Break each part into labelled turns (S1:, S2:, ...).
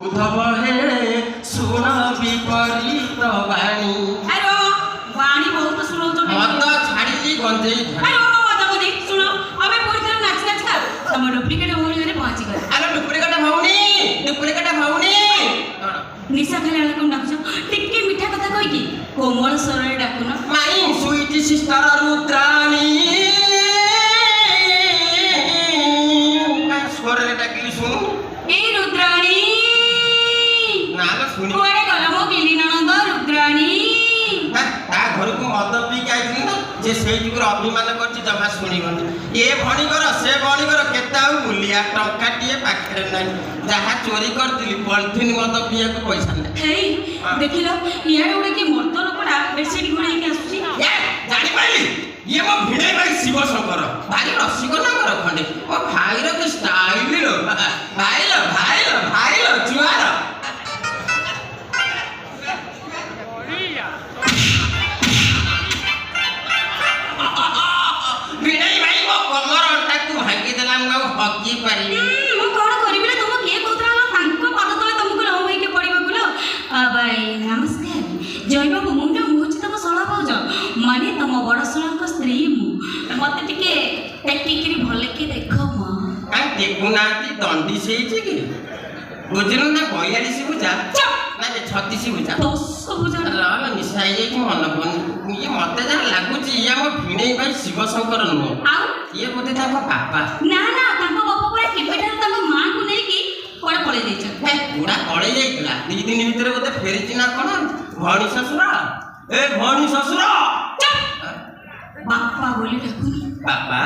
S1: ଉଦ୍ଧବ ହେ, ଶୁଣ ବିପରୀତ ବାଣୀ।
S2: ଆରେ ବାବା, ବାଣୀ ବହୁତ ଶୁଣଉଛ।
S1: ମଦ ଛାଡ଼ିଲି, ଗଞ୍ଜେଇ ଧରି।
S2: ଆରେ ବାବା, ମଦ କନି। ଶୁଣ, ଆମେ ପୁଣି ଥରେ ନାଚି ନାଚିକା ତମ ଡୁପ୍ଲିକେଟ ଭଉଣୀ ଘରେ ପହଞ୍ଚିଗଲା।
S1: ଆଲୋ ଡୁପ୍ଲିକେଟ ଭଉଣୀ, ଡୁପ୍ଲିକେଟ ଭଉଣୀ, କଣ?
S2: ନିଶା ଖାଇଲା ବେଳେ କଣ ଡାକୁଛ? ଟିକେ ମିଠା କଥା କହିକି କୋମଳ ସ୍ୱରରେ ଡାକୁନ।
S1: ମାଇ ସୁଇଟ ସିଷ୍ଟର ରୁଦ୍ରାଣୀ, କାଇଁ ସ୍ୱରରେ ଡାକିଲି, ଶୁଣୁ।
S2: ଏଇ ରୁଦ୍ରାଣୀ।
S1: ନା ଲୋ, ଶୁଣି।
S2: କୁଆଡେ ଗଲ ମୋ ଗିଲି ନଣନ୍ଦ ରୁଦ୍ରାଣୀ?
S1: ନା, ତା ଘରକୁ ମଦ ପିଇକି ଆଇଥିଲି ନା, ଯେ ସେଇ ଯୁଗରେ ଅଭିମାନ କରିଛି, ଜମା ଶୁଣିବନି। ଏ ଭଣୀକର, ସେ ଭଣୀକର, କେତେ ଆଉ ବୁଲିଆ? ଟଙ୍କାଟିଏ ପାଖରେ ନାହିଁ। ଯାହା ଚୋରି କରିଥିଲି ପଲିଥିନ୍, ମଦ ପିଇବାକୁ ପଇସା ନାହିଁ।
S2: ହେଇ, ଦେଖିଲ, ଇଆଡେ ଗୋଟେ କି ମର୍ଦ୍ଦ ଲୋକଟା ବେଡସିଟ୍ ଘୋଡ଼େଇକି ଆସୁଛି।
S1: ଏ, ଜାଣିପାରିଲି, ଇଏ ମୋ ଭିଣେଇ ଭାଇ ଶିବଶଙ୍କର। ଭାରି ରସିକ ନଗର ଖଣ୍ଡେ। ମୋ ଭାଇର କି ଷ୍ଟାଇଲ ଲୋ! ଭାଇଲ, ଭାଇଲ, ଭାଇଲ, ଜୁଆର। ଭିଣେଇ ଭାଇ, ମୋ କମର ଅଣ୍ଟାକୁ ଭାଙ୍ଗିଦେଲା, ମୁଁ ଆଉ ହଗି ପାରିବି?
S2: ମୁଁ କଣ କରିବି ନା? ତମ କିଏ କହୁଥିଲା ନା ତାଙ୍କ ପାଦ ତଳେ ତମକୁ ଲମ୍ବ ହେଇକି ପଡ଼ିବାକୁ ଲୋ? ଭାଇ ନମସ୍କାର, ଜୟ ବାବୁ। ମୁଁ ନା, ମୁଁ ହେଉଛି ତମ ଶଳା ଭାଉଜ, ମାନେ ତମ ବଡ଼ ଶଳାଙ୍କ ସ୍ତ୍ରୀ ମୁଁ। ମତେ ଟିକେ ଟେକିକିରି ଭଲକି ଦେଖ ମ।
S1: କାଇଁ ଦେଖୁନାହାନ୍ତି, ଦଣ୍ଡିସ ହେଇଛି କି? ବୁଝିଲୁ ନା, 42 ଭୁଜା।
S2: ଚୁପ୍!
S1: ନା, 36 ଭୁଜା।
S2: 10 ଭୁଜା।
S1: ରହ, ନିଶା ହେଇଯାଇଛି, ମନେ ପଡୁନି। ଇଏ ମତେ ଯାହା ଲାଗୁଛି, ଇଏ ଆମ ଭିଣେଇ ଭାଇ ଶିବଶଙ୍କର ନୁହଁ।
S2: ଆଉ?
S1: ଇଏ ବୋଧେ ତାଙ୍କ ବାପା।
S2: ନା ନା, ତାଙ୍କ ବାପା ପୁରା କେବେଠାରୁ ତାଙ୍କ ମାଆଙ୍କୁ ନେଇକି କୁଆଡ଼େ ପଳେଇ ଯାଇଛନ୍ତି।
S1: ହେ, ବୁଢା ପଳେଇ ଯାଇଥିଲା, 2 ଦିନ ଭିତରେ ବୋଧେ ଫେରିଛି ନା କଣ? ଭଣୀ ଶ୍ୱଶୁର, ଏ ଭଣୀ ଶ୍ୱଶୁର।
S2: ଚୁପ୍! ବାପା ବୋଲି ଡାକୁନି।
S1: ବାପା,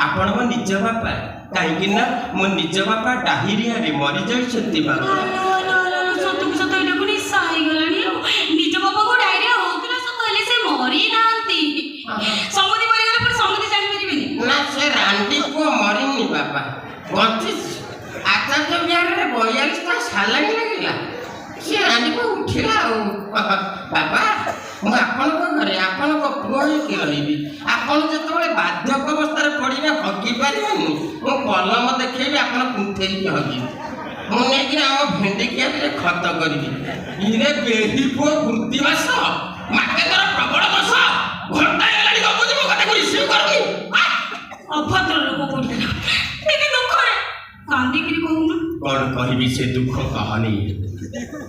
S1: ଆପଣ ମୋ ନିଜ ବାପା, କାହିଁକି ନା ମୋ ନିଜ ବାପା ଡାହିରିଆରେ ମରିଯାଇଛନ୍ତି ବାପା।
S2: ଆଲୋ ଆଲୋ ଆଲୋ ଆଲୋ, ସତକୁ ସତ ଏଇଟାକୁ ନିଶା ହେଇଗଲାଣି। ଆଉ ନିଜ ବାପାକୁ ଡାଇରିଆ ହଉଥିଲା ସତ, ହେଲେ ସେ ମରି ନାହାନ୍ତି। ସମୁଦି ମରିଗଲେ ପୁଣି ସମୁଦି ଜାଣିପାରିବେନି।
S1: ନା, ସେ ରାଣ୍ଡି ପୁଅ ମରିନି ବାପା, ବଞ୍ଚିଛି। ଆଚାର୍ଯ୍ୟ ବିହାରରେ 42ଟା ସାଲାଇନ୍ ଲାଗିଲା, ସେ ରାଣ୍ଡି ପୁଅ ଉଠିଲା। ଆଉ ବାପା, ମୁଁ ଆପଣଙ୍କ ଘରେ ଆପଣଙ୍କ ପୁଅ ହେଇକି ରହିବି। ଆପଣ ଯେତେବେଳେ ବାର୍ଦ୍ଧକ୍ୟ ଅବସ୍ଥାରେ ପଡ଼ିବେ, ହଗି ପାରିବେନି, ମୁଁ କଲମ ଦେଖେଇବି, ଆପଣ କୁନ୍ଥେଇକି ହଗିବେ। ମୁଁ ନେଇକିରି ଆମ ଭେଣ୍ଡି କିଆରିରେ ଖତ କରିବି। ଇରେ ବେହି ପୁଅ ବୃତ୍ତିବାସ, ମାକେ ତୋର ପ୍ରବଳ ଦୋଷ। ଘଣ୍ଟା ହେଲାଣି ଗପୁଛି, ମୋ କଥାକୁ ରିସିଭ୍ କରୁନି।
S2: ଅଭଦ୍ର ଲୋକ କୋଉଠି, ଟିକେ ଦୁଃଖରେ କାନ୍ଦିକିରି କହୁନ।
S1: କଣ କହିବି ସେ ଦୁଃଖ କାହାଣୀ?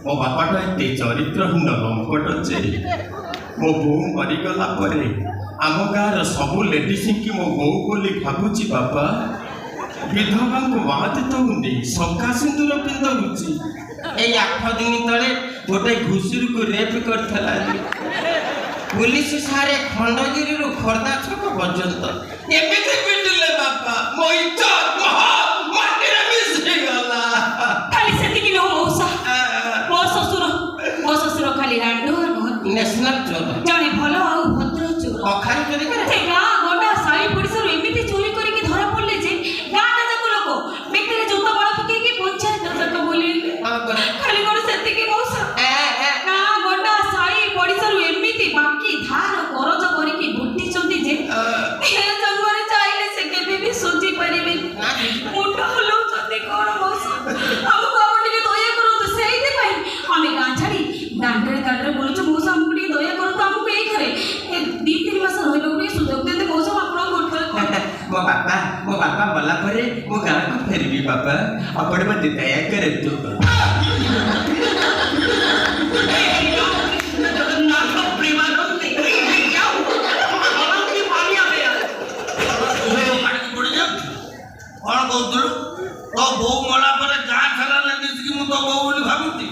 S1: ମୋ ବାପାଟା ଏତେ ଚରିତ୍ରହୀନ ଲମ୍ପଟ ଯେ ମୋ ବୋଉ ମରିଗଲା ପରେ ଆମ ଗାଁର ସବୁ ଲେଡିସିଙ୍କି ମୋ ବୋଉ ବୋଲି ଭାବୁଛି ବାପା। ବିଧବାଙ୍କୁ ବାଦ ଦଉନି, ଶଙ୍କା ସିନ୍ଦୁର ପିନ୍ଧଉଛି। ଏଇ 8 ଦିନ ତଳେ ଗୋଟେ ଘୁଷୁରୀକୁ ରେପ୍ କରିଥିଲା। ପୁଲିସ ସାରେ ଖଣ୍ଡଗିରିରୁ ଖୋର୍ଦ୍ଧା ଛକ ପର୍ଯ୍ୟନ୍ତ ଏମିତି ପିଟିଲେ ବାପା, ମୋ ଇଜ୍ଜତ ମାଟିରେ ମିଶିଗଲା।
S2: ଖାଲି ସେତିକି ନୁହଁ ମଉସା, ମୋ ଶ୍ୱଶୁର ଖାଲି ରାଣ୍ଡୁଆ ନୁହନ୍ତି,
S1: ନ୍ୟାସନାଲ ଚୋର।
S2: ଜଣେ ଭଲ ଆଉ ଭଦ୍ର ଚୋର।
S1: କଖାରୁ ଚୋରି କରେ।
S2: ସେ ଗାଁ ଗଣ୍ଡା ସାହି ପଡ଼ିଶାରୁ ଏମିତି ଚୋରି କରିକି ଧରା ପଡ଼ିଲେ ଯେ ଗାଁଟା ଯାକ ଲୋକ ବେକରେ ଜୋତା ମାଳ ପକେଇକି ପଞ୍ଚାୟତ ଯାକ ବୁଲେଇଲେ। ଖାଲି କଣ ସେତିକି ମଉସା, ଗାଁ ଗଣ୍ଡା ସାହି ପଡ଼ିଶାରୁ ଏମିତି ବାକି ଧାର କରଜ କରିକି ଲୁଟିଛନ୍ତି ଯେ ଏ ଜନ୍ମରେ ଚାହିଁଲେ ସେ କେବେ ବି ସୁଝି ପାରିବେନି। ମୁଣ୍ଡ ହଲଉଛନ୍ତି କଣ ମଉସା? ଆମକୁ ଆପଣ ଟିକେ ଦୟା କରନ୍ତୁ। ସେଇଥିପାଇଁ ଆମେ ଗାଁ ଛାଡ଼ି ଦାଣ୍ଡରେ ଦାଣ୍ଡରେ ବୁଲୁଛୁ। ମଉସା, ଆମକୁ ଟିକେ ଦୟା କରନ୍ତୁ। ଆମକୁ ଏଇ ଘରେ 2 3 ମାସ ରହିବାକୁ ଟିକେ ସୁଯୋଗ ଦିଅନ୍ତୁ ମଉସା, ମୁଁ ଆପଣଙ୍କ ଗୋଡ଼ ତଳେ।
S1: ମୋ ବାପା ମଲା ପରେ ମୁଁ ଗାଁକୁ ଫେରିବି ବାପା, ଆପଣ ମୋତେ ଦୟା କରନ୍ତୁ।
S3: ଜଗନ୍ନାଥ ପ୍ରେମାନନ୍ଦେ। କଣ କହୁଥିଲୁ? ତୋ ବୋଉ ମଲା ପରେ ଗାଁ ସାରା ଲେଡିଜ୍ ମୁଁ ତୋ ବୋଉ ବୋଲି ଭାବୁଛି।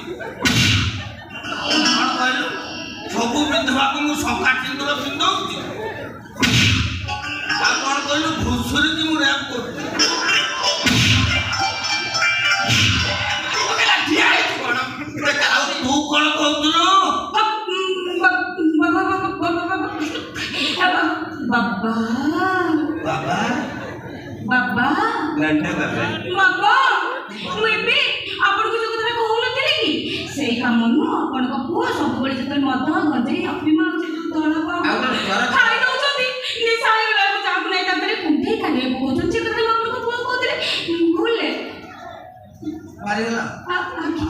S3: କଣ କହିଲୁ? ସବୁ ବିଧବାକୁ ମୁଁ ଶଙ୍ଖା ସିନ୍ଦୁର ପିନ୍ଧଉଛି। ଆଉ କଣ କହିଲୁ? ଘୁଷୁରିକି ମୁଁ ରେପ୍ କରୁଛି।
S1: ଠିଆ ହେଇଛୁ କଣ?
S3: ଆଉ ତୁ କଣ କହୁଥିଲୁ?
S2: ବାବା।
S3: ବାବା।
S2: ବାବା।
S1: ନଣ୍ଡା ବାବା।
S2: ବାବା, ମୁଁ ଏବେ ଆପଣଙ୍କୁ ଯୋଉ କଥାଟା କହୁନଥିଲି କି, ସେଇ କାମ ନୁହଁ, ଆପଣଙ୍କ ପୁଅ ସବୁବେଳେ ଯେତେବେଳେ ମଦ ଗଞ୍ଜେଇ ଅଫିମ ଆଉ ସେ ଯୋଉ ଧଳା
S1: ଆଉ ଗୋଟେ ଘର
S2: ଖାଇ ଦଉଛନ୍ତି, ନିଶା ହେଇଗଲାକୁ ଯାହାକୁ ନାହିଁ ତାଙ୍କର କୁଣ୍ଢେଇ କାନିରେ ପକଉଛନ୍ତି। ସେ କଥା ମୁଁ ଆପଣଙ୍କ ପୁଅ କହୁଥିଲେ ଭୁଲରେ।
S3: ମାରିଗଲା।
S2: ଆଜ୍ଞା।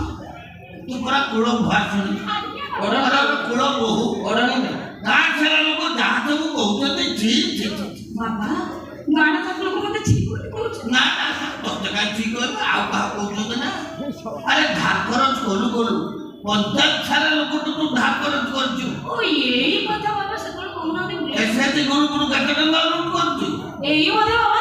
S3: ତୁ ପରା କୂଳ ଭୁଆସୁଣି।
S4: ଓଢ଼ଣୀ।
S3: ପରା କୂଳ ବୋହୂ।
S4: ଓଢ଼ଣୀ ଦେ।
S3: ଗାଁ ସାରା ଲୋକ ଯାହା ସବୁ କହୁଛନ୍ତି, ଛି ଛି ଛି।
S2: ବାବା, ଗାଁ ଯାକ ଲୋକ ମତେ ଛି ବୋଲି କହୁଛନ୍ତି?
S3: ନା ନା, ତତେ କାହିଁ ଠିକ କହିବେ? ଆଉ କାହା କହୁଛନ୍ତି ନା? ଆରେ, ଧାର ଖରଚ କଲୁ କଲୁ, ପଞ୍ଚାୟତ ସାରା ଲୋକଠୁ ତୁ ଧାର ଖରଚ କରିଛୁ।
S2: ଓ, ଏଇ କଥା ବାବା ସେତେବେଳେ କହୁନାହାନ୍ତି ବୋଲି।
S3: ଏସଏଚଜି ଗ୍ରୁପରୁ କେତେ ଟଙ୍କା ଲୁଟ୍ କରିଛୁ?
S2: ଏଇ ବୋଧେ ବାବା।